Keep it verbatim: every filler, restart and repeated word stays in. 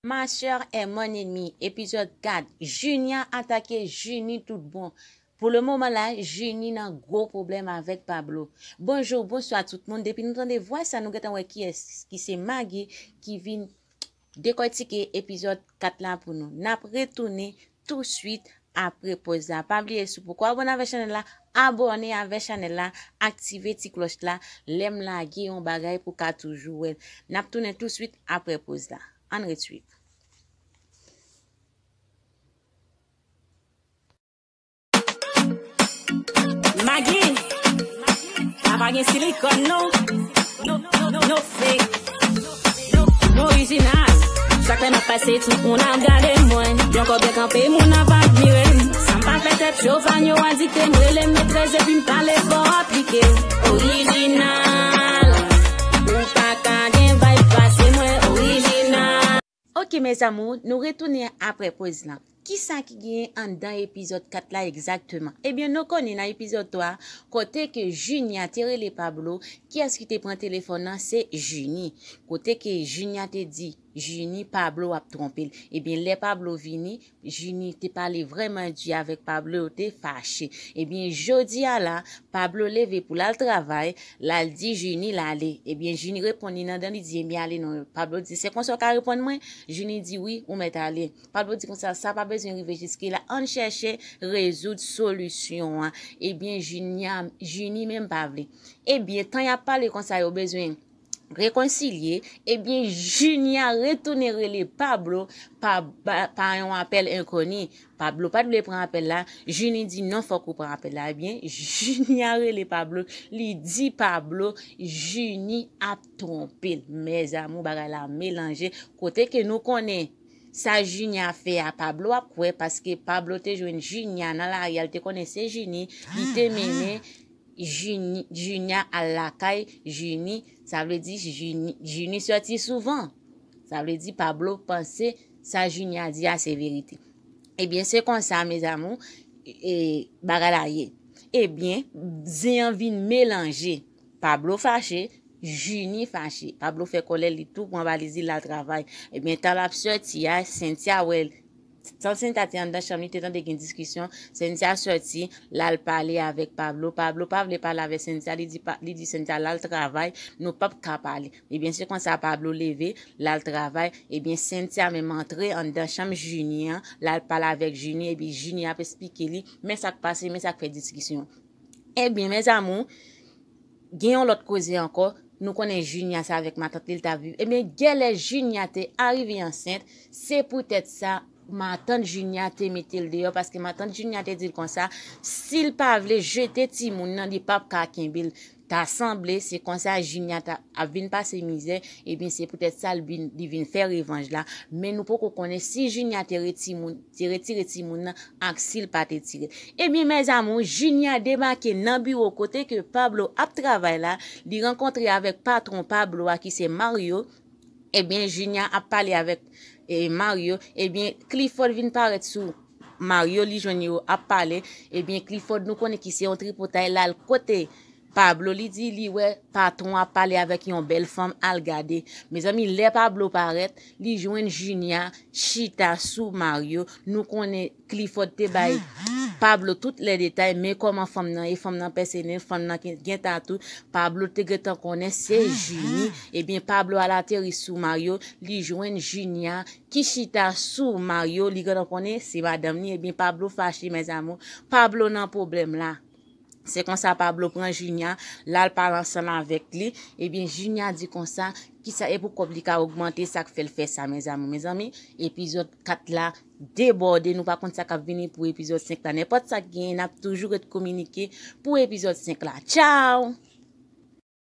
Ma sœur est mon ennemi, epizòd kat. Junia atake Junie tout bon. Pou le moman la, Junie nan gwo pwoblèm avèk Pablo. Bonjou, bonswa tout moun. Depi nou tande vwa sa, nou gentan wè kiyès ki se Maggie ki vin dekòtike epizòd kat la pou nou. N ap retounen touswit apre pòz la. Pa bliye, si w poko abòne avèk chanèl la, abòne avèk chanèl la, aktive ti klòch la, lè m lage yon bagay pou w ka toujou wè l. N ap tounen touswit apre pòz la. Ann ret swiv. Maggie, la pa gen silikòn non. No, no, no, no fake. No, no orijinal. Chak lè m ap pase, tout moun ap gade mwen. Yon kò byen kanpe, moun ap admire m. Sa m pa fè tèt cho, fan yo adikte m. Rele m metrès epi m pale fò aplike. Orijinal. Ou pa ka gen vibe pase mwen, orijinal. Ok mes amours, nou retounen apre pòz lan. Kisa ki genyen anndan epizòd kat la egzakteman? Ebyen, nou konnen nan epizòd twa, kote ke Junia te rele Pablo, kiyès ki te pran telefòn nan? Se Junie. Kote ke Junia te di Junie Pablo ap twonpe l. Ebyen, lè Pablo vini, Junie te pale vrèman di avèk Pablo, yo te fache. Ebyen, jodi a la, Pablo leve pou l al travay, l al di Junie l ale. Ebyen, Junie reponn li nan dan, li di, ebyen, ale non. Pablo di, se konsa w ka reponn mwen? Junie di, wi, ou mèt ale. Pablo di konsa, sa pa bezwen rive jiske la, ann chèche rezoud solisyon an. Ebyen, Junia, Junie menm pa vle. Ebyen, tan y ap pale konsa, yo bezwen rekonsilye, ebyen, Junia retounen rele Pablo pa, pa, pa yon apèl enkoni. Pablo pa t vle pran apèl la. Junie di, non, fòk ou pran apèl la. Ebyen, Junia rele Pablo, li di Pablo, Junie ap twonpe l. Mes amours, bagay la melanje. Kote ke nou konnen sa Junia fè a, Pablo ap kwè, paske Pablo te jwenn Junia nan lari a, li te konnen se Junie, li te mennen Junie, Junia al lakay Junie, sa vle di Junie, Junie sòti souvan. Sa vle di Pablo panse sa Junia di a se verite. Ebyen, se konsa, mes amours, e, bagay la ye. Ebyen, zen an vin melanje. Pablo fache, Junie fache. Pablo fè kòlè, li tou pran valiz li, l al travay. Ebyen, tan l ap sòti a, Cynthia wè l. Tan Cynthia te anndan chanm, li te tande gen diskisyon. Cynthia sòti, l al pale avèk Pablo. Pablo pa vle pale avèk Cynthia, li di, pa, li di Cynthia l al travay, nou p ap ka pale. Ebyen, se konsa Pablo leve, l al travay. Ebyen, Cynthia menm antre anndan chanm Junie an, l al pale avèk Junie, ebyen, Junie ap esplike li, men sa k pase, men sa k fè diskisyon. Ebyen, mes amours, gen yon lòt koze ankò, nou konnen Junia se avèk matant li l t ap viv. Ebyen, genlè Junia te arive ansent, se poutèt sa, matant Junia te mete l deyò, paske matant Junia te di l konsa, si l pa vle jete timoun nan, li p ap ka kenbe l. Ta sanble, se konsa Junia ta, ap vin pase mizè, ebyen, se poutèt sa l vin, li vin fè revanj la. Men nou poko konnen si Junia te re timoun, te retire timoun nan, ak si l pa te tire. Ebyen, mes amours, Junia debake nan biwo kote ke Pablo ap travay la, li rankontre avèk patwon Pablo a ki se Mario. Ebyen, Junia ap pale avèk, e, Mario. Ebyen, Clifford vin parèt sou Mario, li jwenn yo ap pale. Ebyen, Clifford, nou konnen ki se yon tripotay, l al kote Pablo, li di li wè patwon ap pale avèk yon bèl fanm, al gade. Mezanmi, lè Pablo parèt, li jwenn Junia chita sou Mario. Nou konnen Clifford te bay Pablo tout lè detay, men kòman fanm nan ye, fanm nan pèse nen, fanm nan gen, gen tatou. Pablo te gentan konnen se Junie. Ebyen, Pablo al ateri sou Mario, li jwenn Junia ki chita sou Mario, li gentan konnen se madanm li. Ebyen, Pablo fache, mes amours. Pablo nan pwoblèm la. Se konsa Pablo pran Junia, l al pale ansanm avèk li. Ebyen, Junia di konsa, kisa e pou kòb li ka ogmante, sa k fè l fè sa, mes amours. Mezanmi, epizòd kat la debòde, nou pa konn sa k ap vini pou epizòd senk la. Nenpòt sa k genyen, n ap toujou ret kominike pou epizòd senk la. Tchaw!